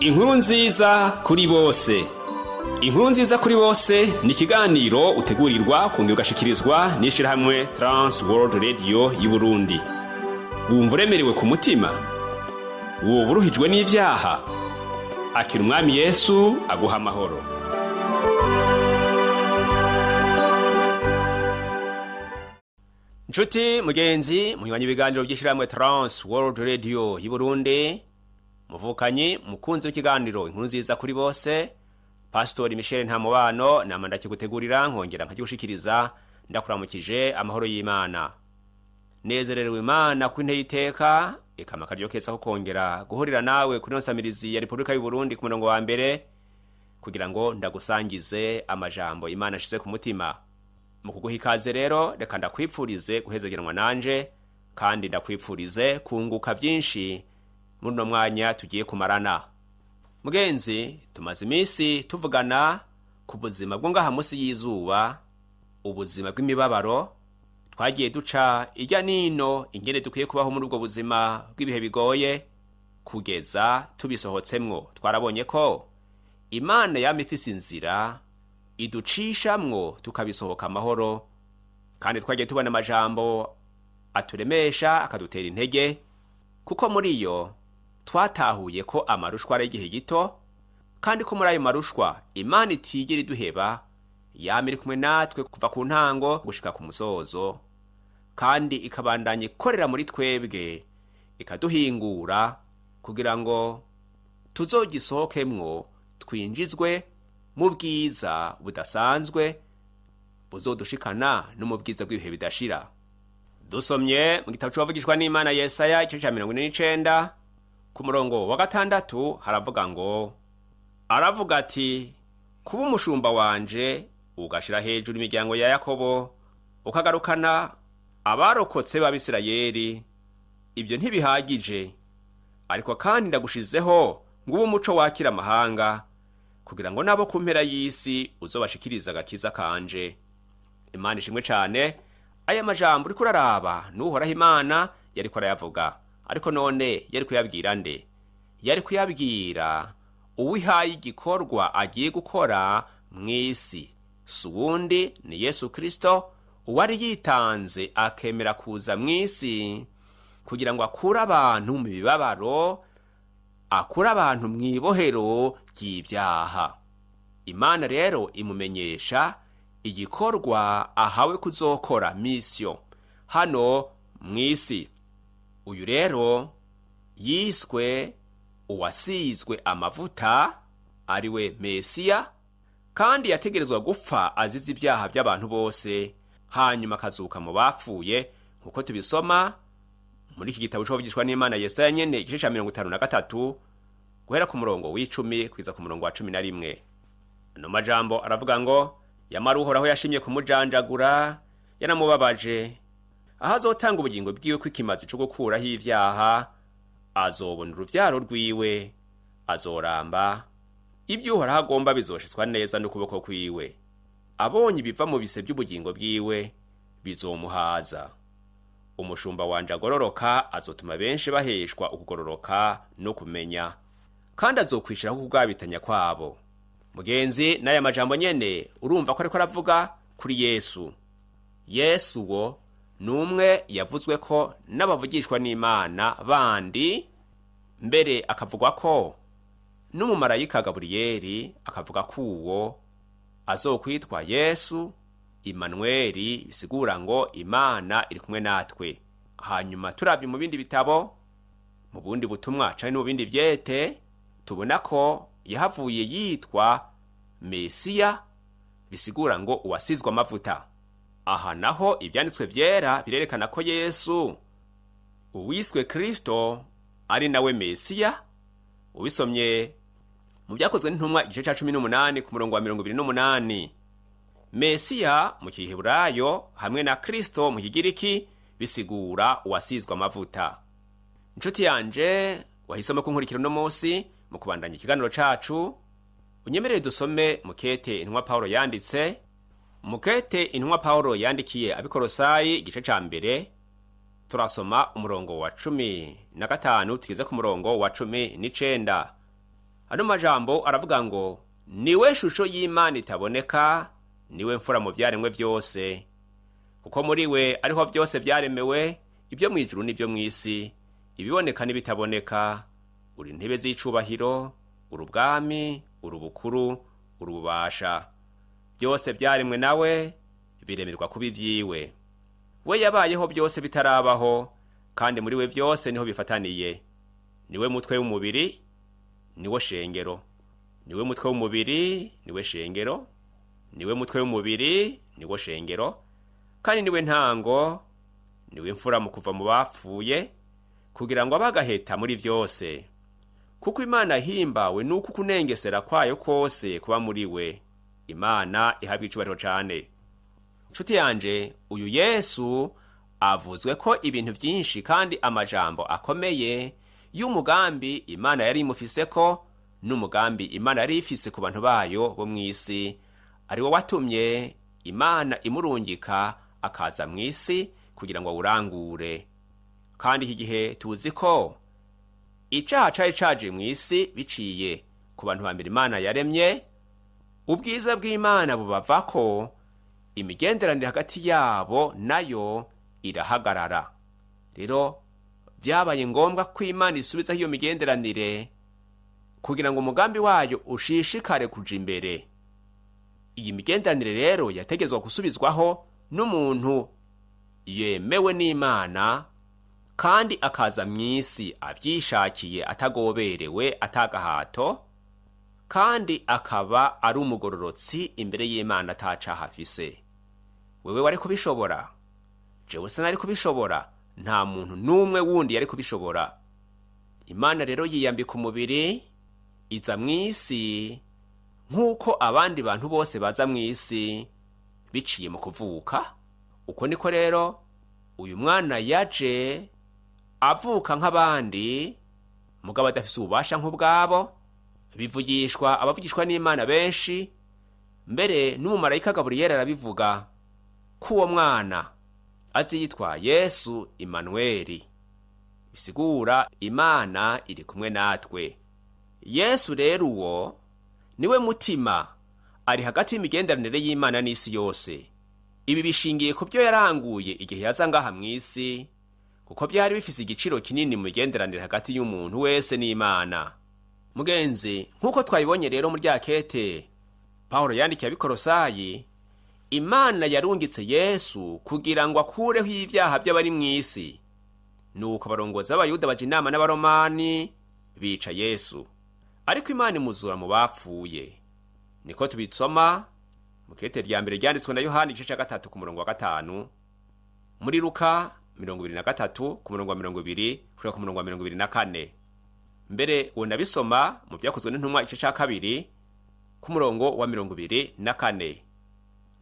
Inkuru nziza kuri bose. Inkuru nziza kuri bose ni ikiganiro utegurirwa kongera ugashikirizwa n'ishirahamwe Trans World Radio y'Uburundi. Wumva uremerewe ku mutima? Woba uruhijwe n'ivyaha? Akira Umwami Yesu aguha amahoro. Nshuti mugenzi munywanyi, ibiganiro by'ishirahamwe Trans World Radio y'Uburundi, muvukanyi mukunzi w'ikiganiro Inkuru nziza kuri bose, Pasitori Michel Ntamubano nama ndakigutegurira nkongera nkakigushikiriza, ndakuramukije amahoro y'Imana. Nezererewe Imana ko inteye iteka ikama akaryo keza ko kongera guhurira nawe kuri nsamirizi ya Repubulika y'u Burundi ku murongo wa mbere, kugira ngo ndagusangize amajambo Imana ashize ku mutima. Mu kuguha ikaze rero, reka ndakwipfurize guhezegeranwa nanje, kandi ndakwipfurize kunguka byinshi muri uno mwanya tugiye kumarana. Mugenzi, tumaze iminsi tuvugana ku buzima bwo ngaha munsi y'izuba, ubuzima bw'imibabaro. Twagiye duca ijya nino ingene dukwiye kubaho muri ubwo buzima bw'ibihe bigoye kugeza tubisohotsemwo. Twarabonye ko Imana yama ifise inzira iducishamwo tukabisohoka amahoro, kandi twagiye tubona amajambo aturemesha, akadutera intege, kuko muri yo twatahuye ko amarushwa ari igihe gito, kandi ko muri ayo marushwa Imana itigera iduheba, yama iri kumwe natwe kuva ku ntango gushika ku musozo, kandi ikabandanya ikorera muri twebwe, ikaduhingura kugira ngo tuzogisohokemwo, twinjizwe mu bwiza budasanzwe buzodushikana no mu bwiza bw'ibihe bidashira. Dusomye mu gitabo c'uwavugishwa n'Imana Yesaya, igice ca 49, ku murongo wa 6, haravuga ngo: aravuga ati: "Kuba umushumba wanje, ugashira hejuru imiryango ya Yakobo, ukagarukana abarokotse b'Abisirayeli, ibyo ntibihagije? Ariko kandi ndagushizeho ngo ube umuco wakira amahanga, kugira ngo nabo ku mpera y'isi uzobashikiriza agakiza kanje." Imana ishimwe cane. Aya majambo uriko uraraba n'Uhoraho Imana yariko arayavuga, ariko none yari kuyabwira nde? Yari kuyabwira uwihaye igikorwa agiye gukora mw'isi. Si uwundi, ni Yesu Kristo, uwari yitanze akemera kuza mw'isi kugira ngo akure abantu mu mibabaro, akure abantu mw'ibohero ry'ibyaha. Imana rero imumenyesha igikorwa ahawe kuzokora, misiyo hano mw'isi. Uyu rero yiswe uwasizwe amavuta, ariwe Mesiya, kandi yategerezwa gupfa azize ibyaha by'abantu bose, hanyuma akazuka mu bapfuye, nk'uko tubisoma muri iki gitabo c'uwavugishwa n'Imana Yesaya nyene, igice ca 53, guhera ku murongo w'10 kugeza ku murongo wa 11. Ano majambo aravuga ngo: "Yamara Uhoraho yashimye kumujanjagura, yanamubabaje. Aho azotanga ubugingo bwiwe kw'ikimazi co gukuraho ivyaha, azobona uruvyaro rwiwe, azoramba. Ibyo Uhoraho agomba bizoshitswa neza n'ukuboko kwiwe. Abonye ibiva mu bise by'ubugingo bwiwe, bizomuhaza. Umushumba wanje agororoka azotuma benshi baheshwa ukugororoka no kumenya, kandi azokwishiraho ukugabitanya kwabo." Mugenzi, n'aya majambo nyene urumva ko ariko aravuga kuri Yesu. Yesu wo ni umwe yavuzwe ko n'abavugishwa n'Imana bandi, mbere akavugwa ko n'umumarayika Gaburiyeri, akavuga ko uwo azokwitwa Yesu Imanuweli, bisigura ngo Imana iri kumwe natwe. Hanyuma turavye mu bindi bitabo, mu bundi butumwa canke no mu bindi vyete, tubona ko yahavuye yitwa Mesiya, bisigura ngo uwasizwe amavuta. Aha naho ivyanditswe vyera birerekana ko Yesu uwiswe Kristo ari nawe Mesiya. Ubisomye mu Vyakozwe n'Intumwa, igice ca 18, ku murongo wa 28, Mesiya mu Giheburayo hamwe na Kristo mu Kigiriki bisigura uwasizwe amavuta. Inshuti yanje wahisemo kunkurikira uno munsi mu kubandanya ikiganiro cacu, unyemerere dusome mukete intumwa Pawulo yanditse, mukete intumwa Pawulo yandikiye Abikorosayi, igice ca 1. Turasoma umurongo wa 15 tugeze ku murongo wa 19. Ano majambo aravuga ngo niwe shusho y'Imana itaboneka, niwe mfura mu vyaremwe vyose, kuko muri we ariho vyose vyaremewe, ibyo mw'ijuru n'ibyo mw'isi, ibiboneka n'ibitaboneka, uri intebe z'icubahiro, uri ubwami, uri ubukuru, uri ububasha. Byose vyaremwe nawe, biremerwa kuba ivyiwe. We yabayeho byose bitarabaho, kandi muri we vyose niho bifataniye. Niwe mutwe w'umubiri, niwo shengero. Niwe mutwe w'umubiri, niwe shengero. Niwe mutwe w'umubiri, niwo shengero. Kandi niwe ntango, niwe mfura mu kuva mu bapfuye, kugira ngo abagaheta muri vyose. Kuko Imana ihimbawe nuko ukunengesera kwayo kose kuba muri we. Imana ihabwa icubahiro cane. Nshuti yanje, uyu Yesu avuzwe ko ibintu vyinshi kandi amajambo akomeye y'umugambi Imana yari imufiseko n'umugambi Imana yari ifise ku bantu bayo bo mw'isi, ari wo watumye Imana imurungika akaza mw'isi kugira ngo awurangure. Kandi iki gihe tuzi ko icaha cari caje mw'isi biciye ku bantu ba mbere Imana yaremye, ubwiza bw'Imana bubavako, imigenderanire hagati yabo nayo irahagarara. Rero vyabaye ngombwa ko Imana isubizaho iyo migenderanire kugira ngo umugambi wayo ushishikare kuja imbere. Iyi migenderanire rero yategerezwa gusubizwaho n'umuntu yemewe n'Imana kandi akaza mw'isi avyishakiye, atagoberewe, atagahato, kandi akaba ari umugororotsi imbere y'Imana atacaha afise. Wewe wari kubishobora? Jewe sinari kubishobora. Nta muntu n'umwe wundi yari kubishobora. Imana rero yiyambika umubiri, iza mw'isi nk'uko abandi bantu bose baza mw'isi biciye mu kuvuka. Uko niko rero uyu mwana yaje avuka nk'abandi, mugabo adafise ububasha nk'ubwabo. Bivugishwa abavugishwa n'Imana benshi, mbere n'umumarayika Gaburiyeli arabivuga ko uwo mwana azitwa Yesu Imanuweli, bisigura Imana iri kumwe natwe. Yesu rero uwo niwe mutima ari hagati y'imigenderanire y'Imana n'isi yose. Ibi bishingiye ku byo yaranguye igihe yaza ngaha mw'isi, kuko byari bifise igiciro kinini mu migenderanire hagati y'umuntu wese n'Imana. Mugenzi, nk'uko twabibonye rero muri rya kete Pawulo yandikiye abikorosayi, Imana yarungitse Yesu kugira ngo akureho ibyaha by'abari mw'isi. Nuko abarongozi b'Abayuda baja inama n'Abaromani bica Yesu, ariko Imana imuzura mu bapfuye. Niko tubisoma mu kete rya mbere ryanditswe na Yohani igice ca 3 ku murongo wa 5, muri Luka 23 ku murongo wa 20 gushika ku murongo wa 24. Mbere wonabisoma mu vyakozwe n'intumwa igice ca 2 ku murongo wa 24.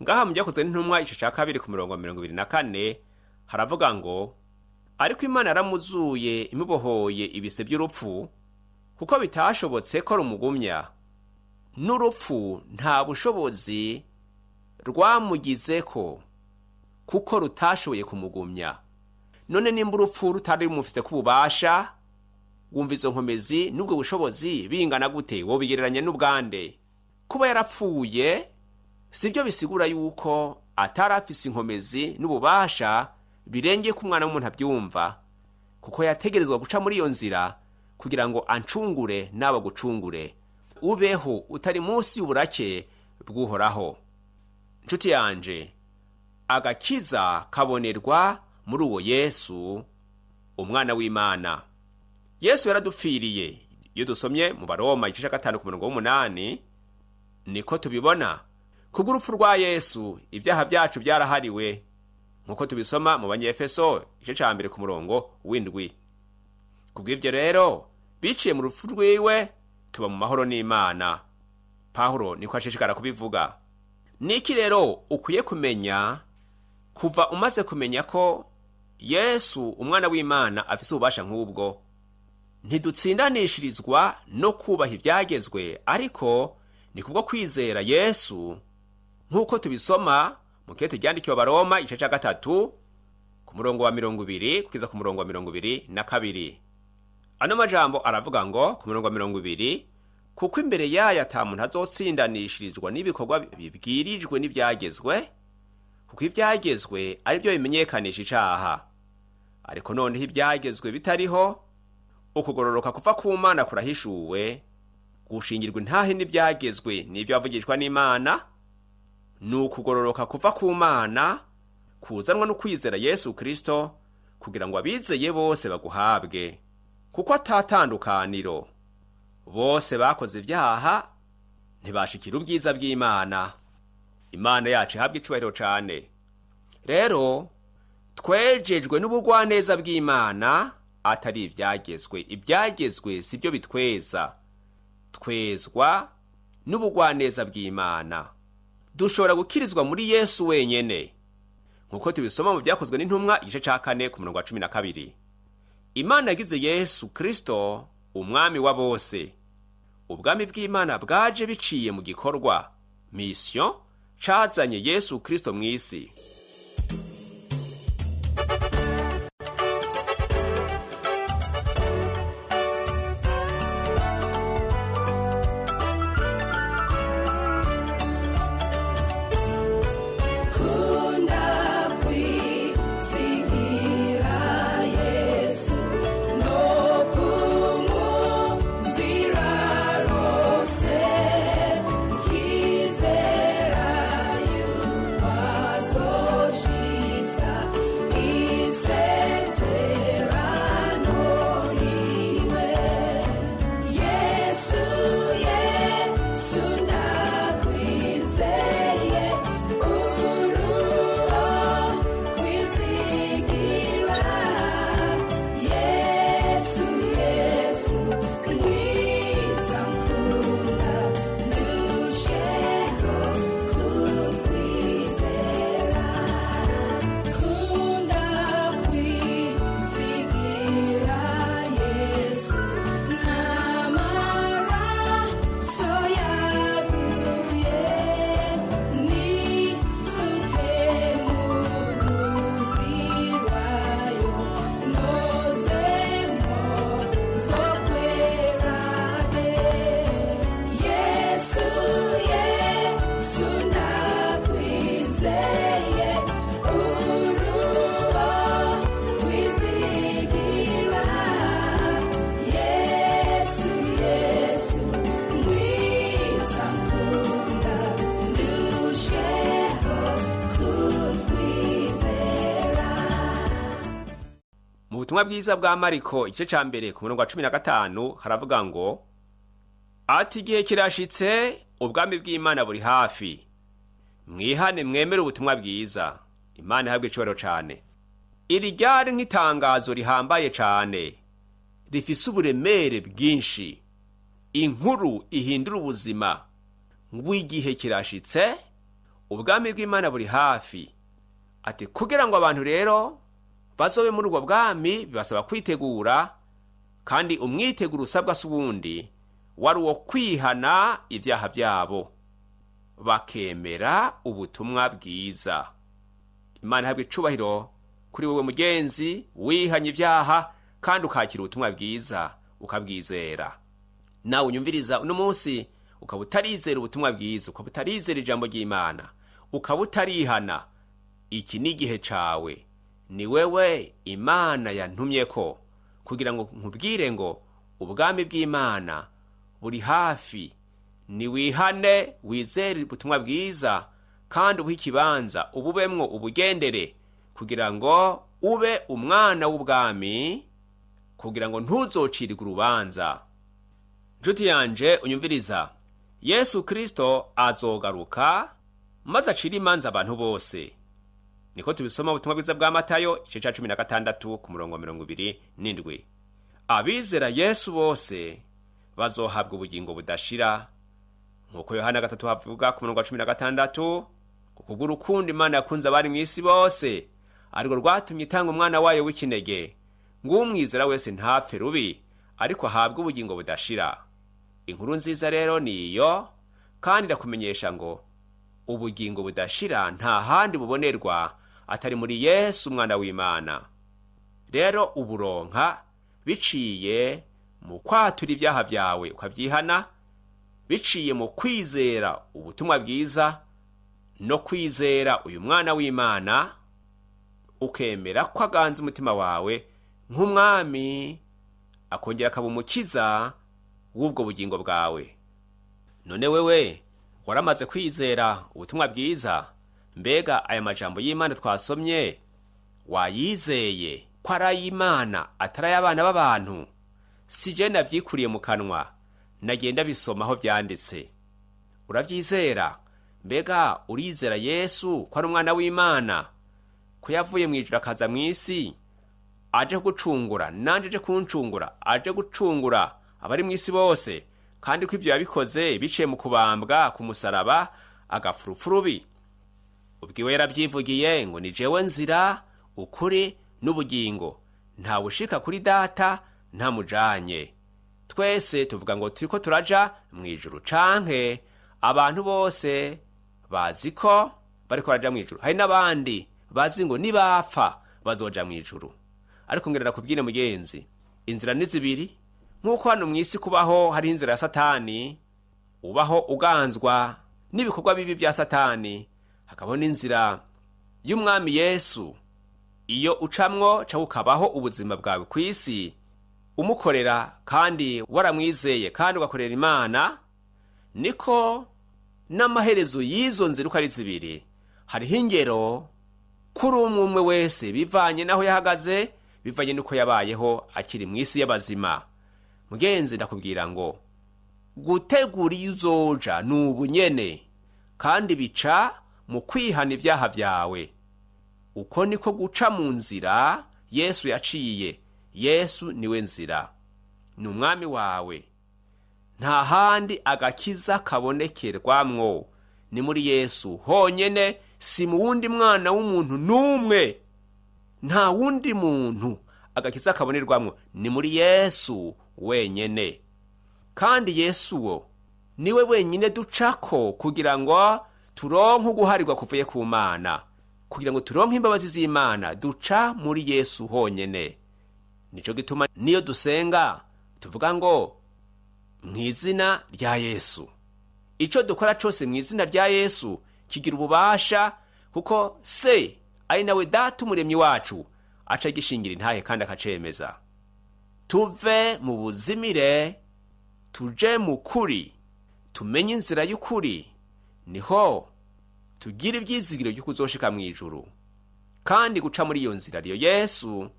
Ngaha mu vyakozwe n'intumwa igice ca 2 ku murongo wa 24 haravuga ngo ariko Imana yaramuzuye imubohoye ibise by'urupfu, kuko bitashobotse ko rumugumya. N'urupfu nta bushobozi rwamugizeko, kuko rutashoboye kumugumya. None nimba urupfu rutari rumufise kububasha, wumva izo nkomezi n'ubwo bushobozi bingana gute? Wobigereranya n'ubwande? Kuba yarapfuye sibyo bisigura yuko atari afise inkomezi n'ububasha birengeye ko umwana w'umuntu abyumva, kuko yategerezwa guca muri iyo nzira kugira ngo ancungure n'aba gucungure, ubeho utari munsi y'uburake bw'Uhoraho. Nshuti yanje, agakiza kabonerwa muri uwo Yesu umwana w'Imana. Yesu yaradupfiriye. Iyo dusomye mu Baroma igice ca 5 ku murongo w'8 niko tubibona. Kubw'urupfu rwa Yesu ibyaha byacu byarahariwe, nk'uko tubisoma mu Banyefeso igice ca 1 ku murongo w'7. Kubw'ivyo rero biciye mu rupfu rwiwe tuba mu mahoro n'Imana. Pawulo niko ashishikara kubivuga. Niki rero ukwiye kumenya kuva umaze kumenya ko Yesu umwana w'Imana afise ububasha nk'ubwo? Ntidutsindanishirizwa no kubaha ivyagezwe, ariko ni kubwo kwizera Yesu, nk'uko tubisoma mu kete ryandikiwe Abaroma igice ca 3 ku murongo wa 20 kugeza ku murongo wa 22. Ano majambo aravuga ngo ku murongo wa 20, Kuko imbere yayo ata muntu azotsindanishirizwa n'ibikorwa bibwirijwe n'ivyagezwe, kuko ivyagezwe ari byo bimenyekanisha icaha. Ariko noneho ivyagezwe bitariho, ukugororoka kuva ku Mana kurahishuwe, gushingirwa intahe n'ivyagezwe n'ivyo bavugishwa n'Imana, ni ukugororoka kuva ku Mana kuzanwa no kwizera Yesu Kristo, kugira ngo abizeye bose baguhabwe. Kuko atatandukaniro, bose bakoze ibyaha ntibashikira ubwiza bw'Imana. Imana yacu ihabwa icubahiro cane. Rero twejejwe n'ubugwaneza bw'Imana, atari ivyagezwe. Ivyagezwe si byo bitweza, twezwa n'ubugwaneza bw'Imana. Dushobora gukirizwa muri Yesu wenyene, nk'uko tubisoma mu Vyakozwe n'Intumwa igice ca 4 ku murongo wa 12. Imana yagize Yesu Kristo umwami wa bose. Ubwami bw'Imana bwaje biciye mu gikorwa mission cazanye Yesu Kristo mw'isi. Kunda kwisigira Yesu no kumumvira rwose, ikizera yuko azoshitsa isezerano riwe. Yesu, Yesu ndakwizeye, uruwo kwizigirwa. Yesu, Yesu mwiza nkunda, ndusheho kukwizera. Kunda kwisigira Yesu n'amaraso yavuye, nisuke mu ruzi rwayo, nozemo nzokwerade. Yesu, Yesu ndakwizeye, uruwo kwizigirwa. Yesu, Yesu mwiza nkunda, ndusheho kukwizera. Mu butumwa bwiza bwa Mariko igice ca 1 ku murongo wa 15 haravuga ngo: Ati igihe kirashitse, ubwami bw'Imana buri hafi, mwihane mwemere ubutumwa bwiza. Imana ihabwe icubahiro cane. Iri ryari nk'itangazo rihambaye cane, rifise uburemere bwinshi, inkuru ihindura ubuzima, ngo igihe kirashitse, ubwami bw'Imana buri hafi. Ati kugira ngo abantu rero bazobe muri ubwo bwami bibasaba kwitegura, kandi umwiteguro usabwa si uwundi, wari uwo kwihana ibyaha byabo bakemera ubutumwa bwiza. Imana ihabwa icubahiro kuri wowe mugenzi wihanye ibyaha kandi ukakira ubutumwa bwiza ukabwizera. Nawe unyumviriza uno munsi ukaba utarizera ubutumwa bwiza, ukaba utarizera ijambo ry'Imana, ukaba utarihana, iki ni igihe cawe. Ni wewe Imana yantumyeko kugira ngo nkubwire ngo ubwami bw'Imana buri hafi. Niwihane, wizere ubutumwa bwiza, kandi ubuhe ikibanza, ububemwo, ubugendere, kugira ngo ube umwana w'ubwami, kugira ngo ntuzocirwe urubanza. Nshuti yanje unyumviriza, Yesu Kristo azogaruka maze acire imanza abantu bose. Niko tubisoma ubutumwa bwiza bwa Matayo igice ca 16 ku murongo wa 27. Abizera Yesu bose bazohabwa ubugingo budashira, nk'uko Yohana 3 havuga ku murongo wa 16: Kuko urukundo Imana yakunze abari mu isi bose arirwo rwatumye itanga umwana wayo w'ikinege, ng'umwizera wese ntapfe rubi, ariko ahabwe ubugingo budashira. Inkuru nziza rero ni iyo, kandi ndakumenyesha ngo ubugingo budashira nta handi bubonerwa atari muri Yesu umwana w'Imana. Rero uburonka biciye mu kwatura ibyaha byawe ukabyihana. Biciye mu kwizera ubutumwa bwiza no kwizera uyu mwana w'Imana, ukemera ko aganza umutima wawe nk'umwami, akongera akaba umukiza w'ubwo bugingo bwawe. None wewe waramaze kwizera ubutumwa bwiza? Mbega aya majambo y'Imana twasomye wayizeye ko ari ay'Imana, atari ay'abana b'abantu? Si je navyikuriye mu kanwa, nagenda bisoma aho vyanditse. Uravyizera? Mbega urizera Yesu ko ari umwana w'Imana, ko yavuye mu ijuru akaza mu isi aje kugucungura, nanje aje kuncungura, aje gucungura abari mu isi bose, kandi ko ibyo yabikoze biciye mu kubambwa ku musaraba agapfa urupfu rubi? Ubwiwe yarabyivugiye ngo: "Ni jewe nzira, ukuri n'ubugingo, ntawushika kuri Data ntamujanye." Twese tuvuga ngo turiko turaja mu ijuru, canke abantu bose bazi ko bariko baraja mu ijuru. Hari n'abandi bazi ngo nibapfa bazoja mu ijuru. Ariko ngerera kubwire mugenzi, inzira ni zibiri. Nk'uko hano mu isi kubaho hari inzira ya Satani, ubaho uganzwa n'ibikorwa bibi bya Satani, hakabaho n'inzira y'Umwami Yesu. Iyo ucamwo ca ukabaho ubuzima bwawe ku isi umukorera kandi waramwizeye kandi ugakorera Imana, niko n'amaherezo y'izo nzira uko ari zibiri hariho ingero kuri umwe umwe wese, bivanye n'aho yahagaze, bivanye n'uko yabayeho akiri mu isi y'abazima. Mugenzi, ndakubwira ngo gutegura iyo uzoja ni ubunyene, kandi bica mu kwihana ibyaha byawe. Uko niko guca mu nzira Yesu yaciye. Yesu niwe nzira, ni umwami wawe. Nta handi agakiza kabonekerwamwo, ni muri Yesu honyene, si mu wundi mwana w'umuntu n'umwe. Nta wundi muntu agakiza kabonerwamwo, ni muri Yesu wenyene. Kandi Yesu wo niwe wenyine ducako kugira ngo turonke uguharirwa kuvuye ku Mana, kugira ngo turonke imbabazi z'Imana, duca muri Yesu honyene. Nico gituma niyo dusenga tuvuga ngo mu izina rya Yesu. Ico dukora cose mu izina rya Yesu kigira ububasha, kuko Se ari nawe Data Umuremyi wacu aca agishingira intahe kandi akacemeza. Tuve mu buzimire tuje mu kuri, tumenye inzira y'ukuri, niho tugira ibyizigiro byo kuzoshika mu ijuru. Kandi guca muri iyo nzira ariyo Yesu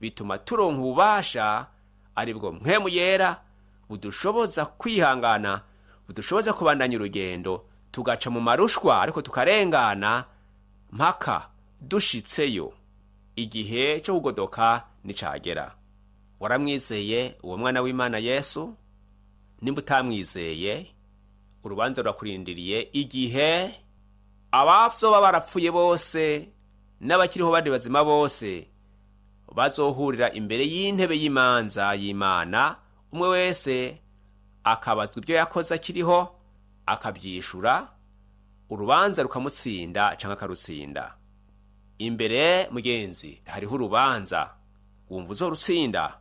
bituma turonka ububasha, aribwo Mpwemu Yera, budushoboza kwihangana, budushoboza kubandanya urugendo, tugaca mu marushwa ariko tukarengana mpaka dushitseyo igihe cyo kugodoka nicagera. Waramwizeye uwo mwana w'Imana Yesu? Nimba utamwizeye, urubanza rurakurindiriye igihe abavyoba barapfuye bose n'abakiriho bandi bazima bose bazohurira imbere y'intebe y'imanza y'Imana, umwe wese akabazwa ibyo yakoze akiriho, akabyishura, urubanza rukamutsinda canke akarutsinda. Imbere mugenzi hariho urubanza, wumva uzorutsinda?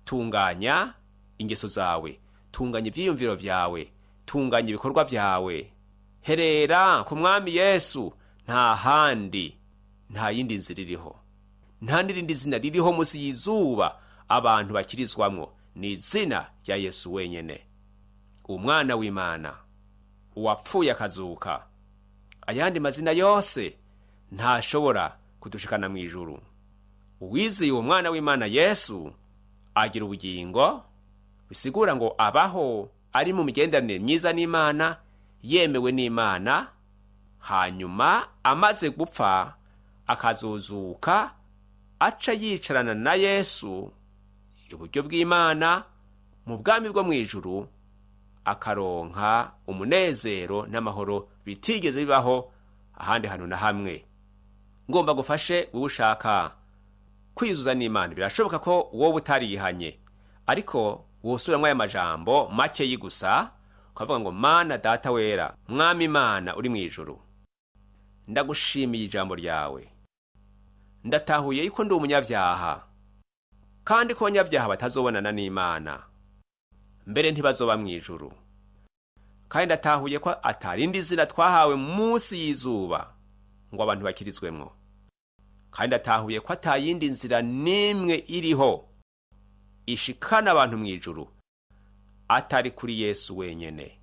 Tunganya ingeso zawe, tunganya ivyiyumviro vyawe, tunganya ibikorwa vyawe, herera ku Mwami Yesu. Nta handi, nta yindi nzira iriho, nta n'irindi zina ririho munsi y'izuba abantu bakirizwamwo, ni izina rya Yesu wenyene, umwana w'Imana uwapfuye akazuka. Ayandi mazina yose ntashobora kudushikana mu ijuru. Uwizeye uwo mwana w'Imana Yesu agira ubugingo, bisigura ngo abaho ari mu migenderanire myiza n'Imana, yemewe n'Imana, hanyuma amaze gupfa akazuzuka, aca yicarana na Yesu iburyo bw'Imana mu bwami bwo mu ijuru, akaronka umunezero n'amahoro bitigeze bibaho ahandi hantu na hamwe. Ngomba gufashe wowe ushaka kwizuza n'Imana. Birashoboka ko wowe utarihanye, ariko wosubiramwo aya majambo makeyi gusa, ukavuga ngo: "Mana Data wera, Mwami Imana uri mu ijuru, ndagushimiye ijambo ryawe. Ndatahuye yuko ndi umunyabyaha, kandi ko abanyabyaha batazobonana n'Imana, mbere ntibazoba mu ijuru." Kandi ndatahuye ko atarindi zina twahawe munsi y'izuba ngo abantu bakirizwemwo. Kandi ndatahuye ko atayindi nzira n'imwe iriho ishikana abantu mu ijuru atari kuri Yesu wenyene.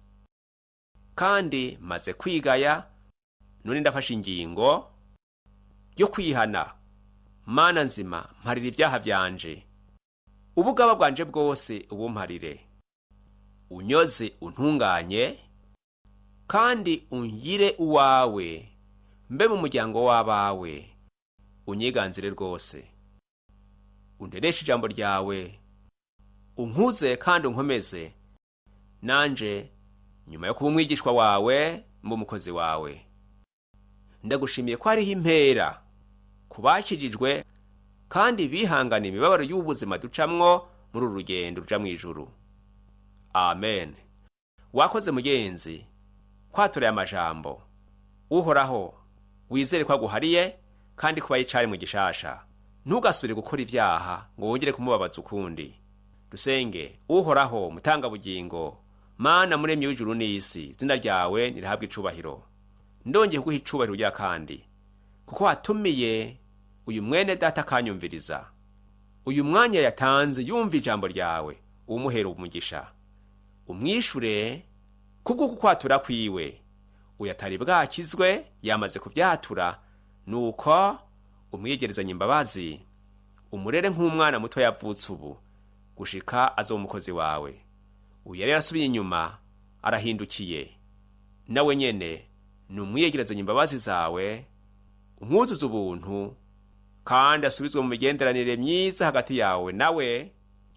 Kandi maze kwigaya, none ndafashe ingingo yo kwihana. Mana nzima, mparira ibyaha byanje, ubugaba bwanje bwose ubumparire, unyoze untunganye, kandi ungire uwawe, mbe mu muryango w'abawe, unyiganzire rwose. Untereshe ijambo ryawe, unkuze kandi unkomeze, nanje nyuma yo kuba umwigishwa wawe mbe umukozi wawe. Ndagushimiye ko hariho impera ku bakijijwe kandi bihangana imibabaro y'ubuzima ducamwo muri uru rugendo ruja mu ijuru. Amen. Wakoze mugenzi kwatoreye amajambo. Uhoraho wizere ko aguhariye kandi kuba yicare mu gishasha. Ntugasubire gukora ibyaha ngo wongere kumubabaza ukundi. Dusenge. Uhoraho mutangabugingo, Mana muremyi w'ijuru n'isi, izina ryawe nirihabwe icubahiro. Ndongeye kuguha icubahiro ugira kandi kuko watumiye uyu mwene data akanyumviriza. Uyu mwanya yatanze yumva ijambo ryawe, umuhera umugisha, umwishure kubwo kukwatura kwiwe. Uyu atari bwakizwe yamaze kubyatura, nuko umwigerezanye imbabazi, umurere nk'umwana muto yavutse ubu gushika azoba umukozi wawe. Uyu yari yarasubiye inyuma arahindukiye, nawe nyene ni umwiyegerezanye imbabazi zawe, umwuzuze ubuntu kandi asubizwe mu migenderanire myiza hagati yawe nawe,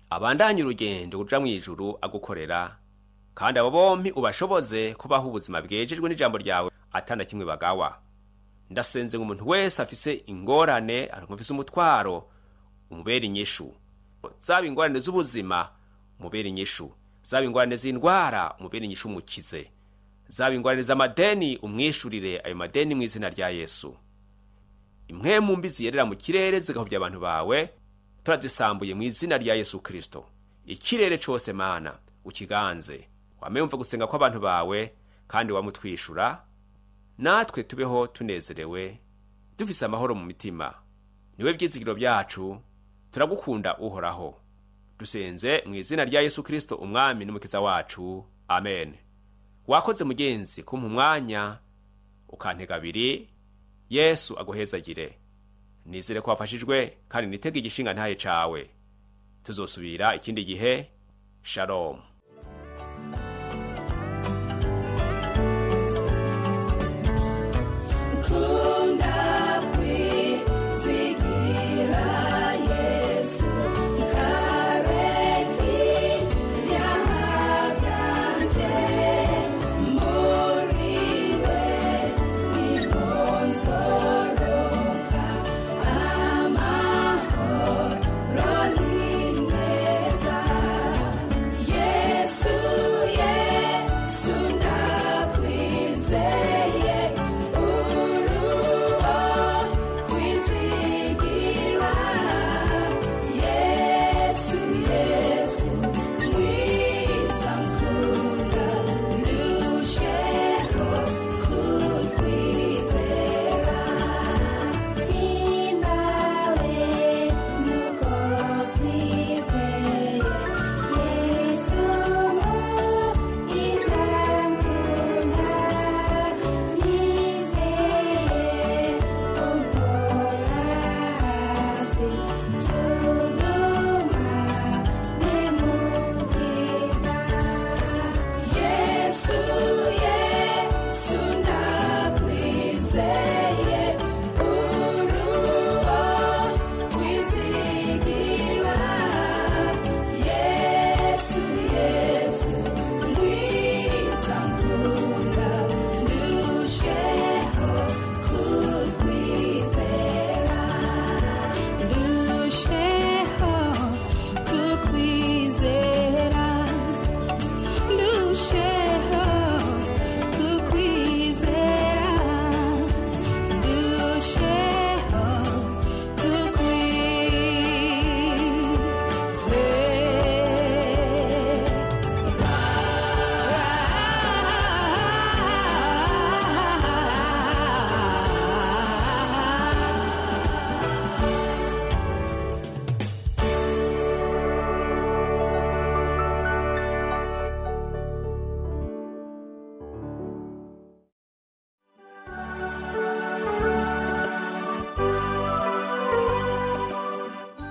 abandanye urugendo ruja mu ijuru agukorera. Kandi abo bompi ubashoboze kubaho ubuzima bwejejwe n'ijambo ryawe atana kimwe bagawa. Ndasenze ngo umuntu wese afise ingorane, afise umutwaro, umubere inyishu. Zaba ingorane z'ubuzima, umubere inyishu. Zaba ingorane z'indwara, umubere inyishu, umukize. Zaba ingorane z'amadeni, umwishurire ayo madeni mu izina rya Yesu. Impwemu mbi ziyerera mu kirere zigahuvya abantu bawe, turazisambuye mu izina rya Yesu Kristo. Ikirere cose Mana ukiganze, wame wumva gusenga kw'abantu bawe kandi wamutwishura, natwe tubeho tunezerewe dufise amahoro mu mitima. Niwe byizigiro byacu, turagukunda Uhoraho. Dusenze mu izina rya Yesu Kristo umwami n'umukiza wacu, amen. Wakoze mugenzi kumpa umwanya ukantega abiri. Yesu aguhezagire. Nizere ko wafashijwe kandi nitege igishinga ntaye cawe. Tuzosubira ikindi gihe. Shalom. Nkunda kwizigira Yesu, nkareka ibyaha byanje, muri we niho nzoroka amahoro ni meza. Yesu.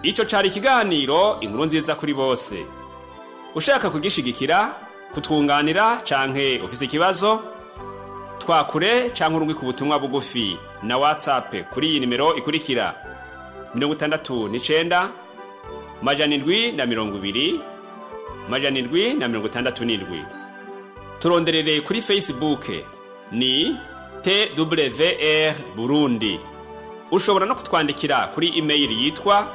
Ico cari ikiganiro Inkuru Nziza kuri Bose. Ushaka kugishigikira, kutwunganira canke ufise ikibazo, twakure canke urungike ubutumwa bugufi na WhatsApp kuri iyi nimero ikurikira: 69 720 767. Turonderere kuri Facebook ni TWR Burundi. Ushobora no kutwandikira kuri email yitwa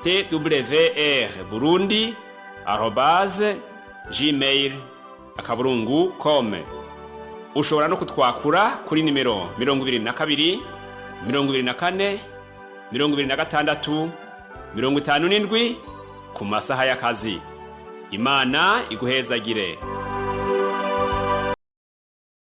twrburundi@gmail.com. Ushobora no kutwakura kuri nimero 22 24 26 57 ku masaha y'akazi. Imana iguhezagire.